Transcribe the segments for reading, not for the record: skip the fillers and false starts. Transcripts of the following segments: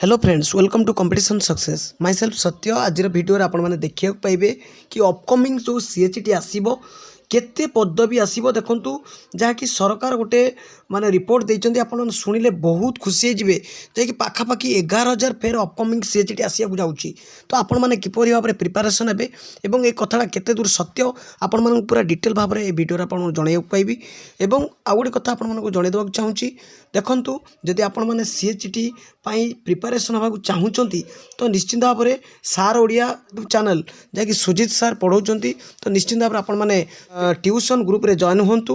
Hello friends, welcome to Competition Success. Myself ସତ୍ୟ। ଆଜିର ଭିଡ଼ିଓରେ ଆପଣମାନେ ଦେଖିବାକୁ ପାଇବେ କି ଅପକମିଂ ଯେଉଁ ସିଏଚ୍ଇଟି ଆସିବ, କେତେ ପଦବୀ ଆସିବ। ଦେଖନ୍ତୁ, ଯାହାକି ସରକାର ଗୋଟେ ମାନେ ରିପୋର୍ଟ ଦେଇଛନ୍ତି, ଆପଣମାନେ ଶୁଣିଲେ ବହୁତ ଖୁସି ହେଇଯିବେ, ଯାହାକି ପାଖାପାଖି 11,000 ଫେର୍ ଅପକମିଂ ସିଏଚ୍ଇଟି ଆସିବାକୁ ଯାଉଛି। ତ ଆପଣମାନେ କିପରି ଭାବରେ ପ୍ରିପାରେସନ୍ ହେବେ ଏବଂ ଏ କଥାଟା କେତେ ଦୂର ସତ୍ୟ, ଆପଣମାନଙ୍କୁ ପୁରା ଡିଟେଲ୍ ଭାବରେ ଏ ଭିଡ଼ିଓରେ ଆପଣଙ୍କୁ ଜଣାଇବାକୁ ପାଇବି। ଏବଂ ଆଉ ଗୋଟେ କଥା ଆପଣମାନଙ୍କୁ ଜଣାଇ ଦେବାକୁ ଚାହୁଁଛି। ଦେଖନ୍ତୁ, ଯଦି ଆପଣମାନେ ସିଏଚ୍ଇଟି ପାଇଁ ପ୍ରିପାରେସନ୍ ହେବାକୁ ଚାହୁଁଛନ୍ତି, ତ ନିଶ୍ଚିନ୍ତ ଭାବରେ ସାର୍ ଓଡ଼ିଆ ଚ୍ୟାନେଲ୍, ଯାହାକି ସୁଜିତ ସାର୍ ପଢ଼ାଉଛନ୍ତି, ତ ନିଶ୍ଚିନ୍ତ ଭାବରେ ଆପଣମାନେ ଟ୍ୟୁସନ୍ ଗ୍ରୁପ୍ରେ ଜଏନ୍ ହୁଅନ୍ତୁ।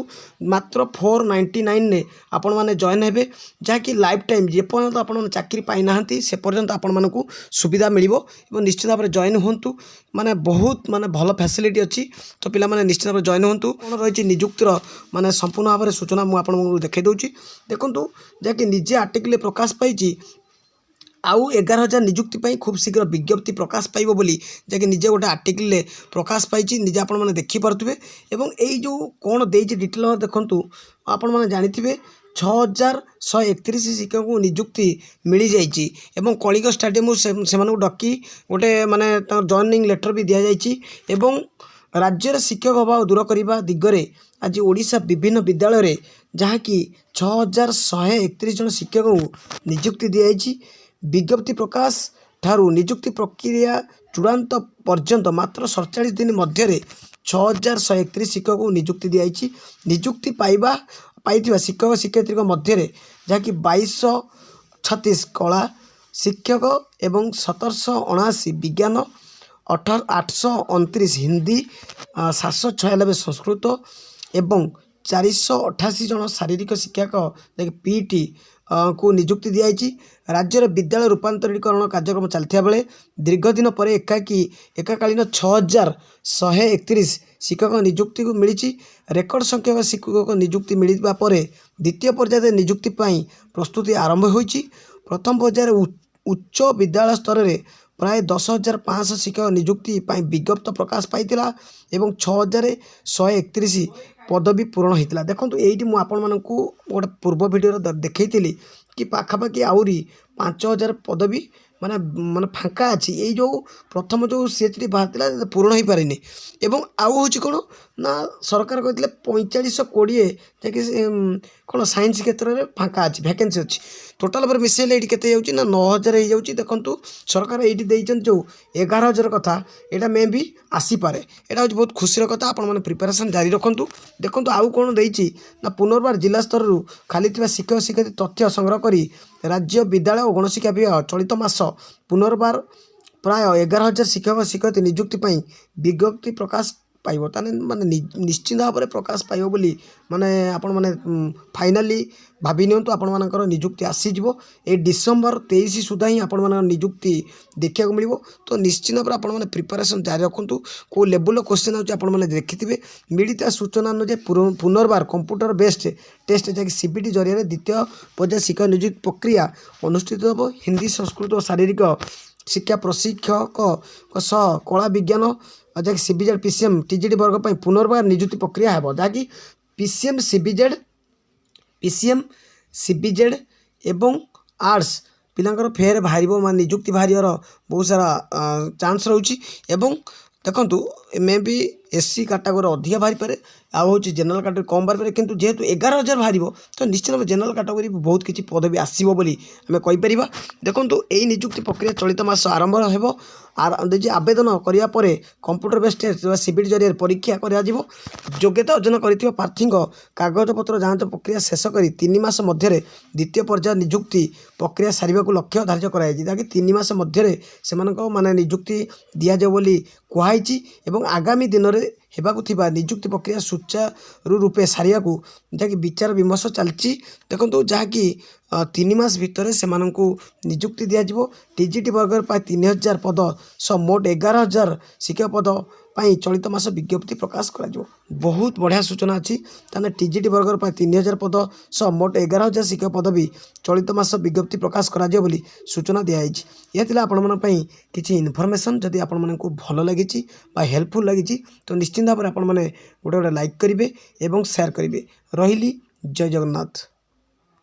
ମାତ୍ର 499ରେ ଆପଣମାନେ ଜଏନ୍ ହେବେ, ଯାହାକି ଲାଇଫ୍ ଟାଇମ୍, ଯେପର୍ଯ୍ୟନ୍ତ ଆପଣମାନେ ଚାକିରି ପାଇନାହାନ୍ତି, ସେ ପର୍ଯ୍ୟନ୍ତ ଆପଣମାନଙ୍କୁ ସୁବିଧା ମିଳିବ। ଏବଂ ନିଶ୍ଚିତ ଭାବରେ ଜଏନ୍ ହୁଅନ୍ତୁ, ମାନେ ବହୁତ ମାନେ ଭଲ ଫ୍ୟାସିଲିଟି ଅଛି। ତ ପିଲାମାନେ ନିଶ୍ଚିତ ଭାବରେ ଜଏନ୍ ହୁଅନ୍ତୁ। କ'ଣ ରହିଛି ନିଯୁକ୍ତିର ମାନେ ସମ୍ପୂର୍ଣ୍ଣ ଭାବରେ ସୂଚନା ମୁଁ ଆପଣଙ୍କୁ ଦେଖାଇ ଦେଉଛି। ଦେଖନ୍ତୁ, ଯାହାକି ନିଜେ ଆର୍ଟିକଲରେ ପ୍ରକାଶ ପାଇଛି, ଆଉ 11,000 ନିଯୁକ୍ତି ପାଇଁ ଖୁବ୍ ଶୀଘ୍ର ବିଜ୍ଞପ୍ତି ପ୍ରକାଶ ପାଇବ ବୋଲି, ଯାହାକି ନିଜେ ଗୋଟେ ଆର୍ଟିକଲରେ ପ୍ରକାଶ ପାଇଛି, ନିଜେ ଆପଣମାନେ ଦେଖିପାରୁଥିବେ। ଏବଂ ଏଇ ଯେଉଁ କ'ଣ ଦେଇଛି ଡିଟେଲ୍ ଦେଖନ୍ତୁ। ଆପଣମାନେ ଜାଣିଥିବେ, 6131 ଶିକ୍ଷକଙ୍କୁ ନିଯୁକ୍ତି ମିଳିଯାଇଛି ଏବଂ କଳିଙ୍ଗ ଷ୍ଟାଡ଼ିୟମରୁ ସେମାନଙ୍କୁ ଡାକି ଗୋଟେ ମାନେ ତାଙ୍କ ଜଏନିଂ ଲେଟର୍ ବି ଦିଆଯାଇଛି। ଏବଂ ରାଜ୍ୟରେ ଶିକ୍ଷକ ଅଭାବ ଦୂର କରିବା ଦିଗରେ ଆଜି ଓଡ଼ିଶା ବିଭିନ୍ନ ବିଦ୍ୟାଳୟରେ ଯାହାକି 6131 ଜଣ ଶିକ୍ଷକଙ୍କୁ ନିଯୁକ୍ତି ଦିଆଯାଇଛି। ବିଜ୍ଞପ୍ତି ପ୍ରକାଶ ଠାରୁ ନିଯୁକ୍ତି ପ୍ରକ୍ରିୟା ଚୂଡ଼ାନ୍ତ ପର୍ଯ୍ୟନ୍ତ ମାତ୍ର 47 ଦିନ ମଧ୍ୟରେ 6131 ଶିକ୍ଷକଙ୍କୁ ନିଯୁକ୍ତି ଦିଆଯାଇଛି। ନିଯୁକ୍ତି ପାଇଥିବା ଶିକ୍ଷକ ଶିକ୍ଷୟିତ୍ରୀଙ୍କ ମଧ୍ୟରେ ଯାହାକି 2236 କଳା ଶିକ୍ଷକ ଏବଂ 1779 ବିଜ୍ଞାନ, 829 ହିନ୍ଦୀ, 796 ସଂସ୍କୃତ ଏବଂ 488 ଜଣ ଶାରୀରିକ ଶିକ୍ଷକ, ଯାହାକି ପିଇଟି କୁ ନିଯୁକ୍ତି ଦିଆଯାଇଛି। ରାଜ୍ୟରେ ବିଦ୍ୟାଳୟ ରୂପାନ୍ତରୀକରଣ କାର୍ଯ୍ୟକ୍ରମ ଚାଲିଥିବା ବେଳେ ଦୀର୍ଘ ଦିନ ପରେ ଏକାକାଳୀନ 6131 ଶିକ୍ଷକ ନିଯୁକ୍ତିକୁ ମିଳିଛି। ରେକର୍ଡ଼ ସଂଖ୍ୟକ ଶିକ୍ଷକ ନିଯୁକ୍ତି ମିଳିବା ପରେ ଦ୍ୱିତୀୟ ପର୍ଯ୍ୟାୟରେ ନିଯୁକ୍ତି ପାଇଁ ପ୍ରସ୍ତୁତି ଆରମ୍ଭ ହୋଇଛି। ପ୍ରଥମ ପର୍ଯ୍ୟାୟରେ ଉଚ୍ଚ ବିଦ୍ୟାଳୟ ସ୍ତରରେ ପ୍ରାୟ 10,500 ଶିକ୍ଷକ ନିଯୁକ୍ତି ପାଇଁ ବିଜ୍ଞପ୍ତି ପ୍ରକାଶ ପାଇଥିଲା ଏବଂ 6131 ପଦବୀ ପୂରଣ ହୋଇଥିଲା। ଦେଖନ୍ତୁ, ଏଇଠି ମୁଁ ଆପଣମାନଙ୍କୁ ଗୋଟେ ପୂର୍ବ ଭିଡ଼ିଓରେ ଦେଖେଇଥିଲି କି ପାଖାପାଖି ଆହୁରି 5000 ପଦବୀ ମାନେ ଫାଙ୍କା ଅଛି। ଏଇ ଯେଉଁ ପ୍ରଥମ ଯେଉଁ ସିଏଚ୍ଇଟି ବାହାରିଥିଲା, ପୂରଣ ହୋଇପାରିନି। ଏବଂ ଆଉ ହେଉଛି କ'ଣ ନା ସରକାର କହିଥିଲେ 4520, ଯାହାକି କ'ଣ ସାଇନ୍ସ କ୍ଷେତ୍ରରେ ଫାଙ୍କା ଅଛି, ଭ୍ୟାକେନ୍ସି ଅଛି। ଟୋଟାଲ୍ ଉପରେ ମିଶାଇଲେ ଏଇଠି କେତେ ହେଇଯାଉଛି ନା 9000 ହେଇଯାଉଛି। ଦେଖନ୍ତୁ, ସରକାର ଏଇଠି ଦେଇଛନ୍ତି ଯେଉଁ 11,000 କଥା, ଏଇଟା ମେ ବି ଆସିପାରେ। ଏଇଟା ହେଉଛି ବହୁତ ଖୁସିର କଥା। ଆପଣମାନେ ପ୍ରିପାରେସନ୍ ଜାରି ରଖନ୍ତୁ। ଦେଖନ୍ତୁ, ଆଉ କ'ଣ ଦେଇଛି ନା ପୁନର୍ବାର ଜିଲ୍ଲା ସ୍ତରରୁ ଖାଲି ଥିବା ଶିକ୍ଷକ ଶିକ୍ଷୟିତ୍ରୀ ତଥ୍ୟ ସଂଗ୍ରହ କରି ରାଜ୍ୟ ବିଦ୍ୟାଳୟ ଓ ଗଣଶିକ୍ଷା ବିଭାଗ ଚଳିତ ମାସ ପୁନର୍ବାର ପ୍ରାୟ 11,000 ଶିକ୍ଷକ ଶିକ୍ଷୟିତ୍ରୀ ନିଯୁକ୍ତି ପାଇଁ ବିଜ୍ଞପ୍ତି ପ୍ରକାଶ ପାଇବ। ତାହେଲେ ମାନେ ନିଶ୍ଚିନ୍ତ ଭାବରେ ପ୍ରକାଶ ପାଇବ ବୋଲି ମାନେ ଆପଣମାନେ ଫାଇନାଲି ଭାବି ନିଅନ୍ତୁ, ଆପଣମାନଙ୍କର ନିଯୁକ୍ତି ଆସିଯିବ। ଏଇ ଡିସେମ୍ବର 23 ସୁଦ୍ଧା ହିଁ ଆପଣମାନଙ୍କର ନିଯୁକ୍ତି ଦେଖିବାକୁ ମିଳିବ। ତ ନିଶ୍ଚିନ୍ତ ଭାବରେ ଆପଣମାନେ ପ୍ରିପାରେସନ୍ ଜାରି ରଖନ୍ତୁ। କେଉଁ ଲେବୁଲ୍ର କୋଶ୍ଚିନ୍ ଆସୁଛି, ଆପଣମାନେ ଦେଖିଥିବେ। ମିଳିଥିବା ସୂଚନା ଅନୁଯାୟୀ ପୁନର୍ବାର କମ୍ପ୍ୟୁଟର ବେସ୍ଡ ଟେଷ୍ଟ, ଯାହାକି ସିବିଟି ଜରିଆରେ ଦ୍ୱିତୀୟ ପର୍ଯ୍ୟାୟ ଶିକ୍ଷକ ନିଯୁକ୍ତି ପ୍ରକ୍ରିୟା ଅନୁଷ୍ଠିତ ହେବ। ହିନ୍ଦୀ, ସଂସ୍କୃତ ଓ ଶାରୀରିକ ଶିକ୍ଷା ପ୍ରଶିକ୍ଷକଙ୍କ ସହ କଳା, ବିଜ୍ଞାନ, ଯାହାକି ସିବିଜେଡ଼, ପିସିଏମ୍, ଟିଜିଟି ବର୍ଗ ପାଇଁ ପୁନର୍ବାର ନିଯୁକ୍ତି ପ୍ରକ୍ରିୟା ହେବ। ଯାହାକି ପିସିଏମ୍, ସିବିଜେଡ଼, ପିସିଏମ୍, ସିବିଜେଡ଼ ଏବଂ ଆର୍ଟ୍ସ ପିଲାଙ୍କର ଫେର୍ ବାହାରିବ, ମାନେ ନିଯୁକ୍ତି ବାହାରିବାର ବହୁତ ସାରା ଚାନ୍ସ ରହୁଛି। ଏବଂ ଦେଖନ୍ତୁ, May B S C category ଅଧିକା ବାହାରିପାରେ, ଆଉ ହେଉଛି ଜେନେରାଲ୍ କାଟାଗୋରୀ କମ୍ ବାହାରିପାରେ। କିନ୍ତୁ ଯେହେତୁ 11,000 ବାହାରିବ, ତ ନିଶ୍ଚିତ ଭାବେ ଜେନେରାଲ୍ କାଟାଗୋରୀ ବହୁତ କିଛି ପଦବୀ ଆସିବ ବୋଲି ଆମେ କହିପାରିବା। ଦେଖନ୍ତୁ, ଏଇ ନିଯୁକ୍ତି ପ୍ରକ୍ରିୟା ଚଳିତ ମାସ ଆରମ୍ଭ ହେବ। ଦେଇଛି, ଆବେଦନ କରିବା ପରେ କମ୍ପ୍ୟୁଟର ବେସ୍ ଟେଷ୍ଟ ବା ସିବିଟି ଜରିଆରେ ପରୀକ୍ଷା କରାଯିବ। ଯୋଗ୍ୟତା ଅର୍ଜନ କରିଥିବା ପ୍ରାର୍ଥୀଙ୍କ କାଗଜପତ୍ର ଯାଞ୍ଚ ପ୍ରକ୍ରିୟା ଶେଷ କରି 3 ମାସ ମଧ୍ୟରେ ଦ୍ୱିତୀୟ ପର୍ଯ୍ୟାୟ ନିଯୁକ୍ତି ପ୍ରକ୍ରିୟା ସାରିବାକୁ ଲକ୍ଷ୍ୟ ଧାର୍ଯ୍ୟ କରାଯାଇଛି। ଯାହାକି 3 ମାସ ମଧ୍ୟରେ ସେମାନଙ୍କ ମାନେ ନିଯୁକ୍ତି ଦିଆଯିବ ବୋଲି କୁହାହେଇଛି। ଏବଂ ଆଗାମୀ ଦିନରେ ହେବାକୁ ଥିବା ନିଯୁକ୍ତି ପ୍ରକ୍ରିୟା ସୁଚାରୁ ରୂପେ ସାରିବାକୁ ଯାହାକି ବିଚାର ବିମର୍ଶ ଚାଲିଛି। ଦେଖନ୍ତୁ, ଯାହାକି 3 ମାସ ଭିତରେ ସେମାନଙ୍କୁ ନିଯୁକ୍ତି ଦିଆଯିବ। ଟିଜିଟି ବର୍ଗର ପ୍ରାୟ 3000 ପଦ ସହ ମୋଟ 11,000 ଶିକ୍ଷକ ପଦ ପାଇଁ ଚଳିତ ମାସ ବିଜ୍ଞପ୍ତି ପ୍ରକାଶ କରାଯିବ। ବହୁତ ବଢ଼ିଆ ସୂଚନା ଅଛି। ତାହେଲେ ଟିଜିଟି ବର୍ଗର ପ୍ରାୟ 3000 ପଦ ସହ ମୋଟ 11,000 ଶିକ୍ଷକ ପଦବୀ ଚଳିତ ମାସ ବିଜ୍ଞପ୍ତି ପ୍ରକାଶ କରାଯିବ ବୋଲି ସୂଚନା ଦିଆଯାଇଛି। ଏହା ଥିଲା ଆପଣମାନଙ୍କ ପାଇଁ କିଛି ଇନଫର୍ମେସନ୍। ଯଦି ଆପଣମାନଙ୍କୁ ଭଲ ଲାଗିଛି ବା ହେଲ୍ପଫୁଲ୍ ଲାଗିଛି, ତ ନିଶ୍ଚିନ୍ତ ଭାବରେ ଆପଣମାନେ ଗୋଟେ ଗୋଟେ ଲାଇକ୍ କରିବେ ଏବଂ ସେୟାର କରିବେ। ରହିଲି, ଜୟ ଜଗନ୍ନାଥ।